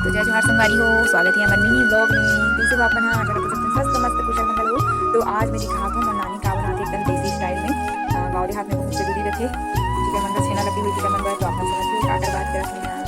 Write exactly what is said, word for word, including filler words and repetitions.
तो जय जोहार संगवारी हो, स्वागत हे हमर mini vlog में। कइसे हो आप मन ह? आशा करत हंव सब झन स्वस्थ मस्त कुशल मंगल हो। तो आज मैं दिखात हंव मोर नानी का बनाथे एकदम देसी style में। अ, गाँव देहात में बहुत जरूरी रथे, जेकर मन बर छेना लपी होही, तेकर मन बर। तो आप मन समझ लो का कर बात करत हंव।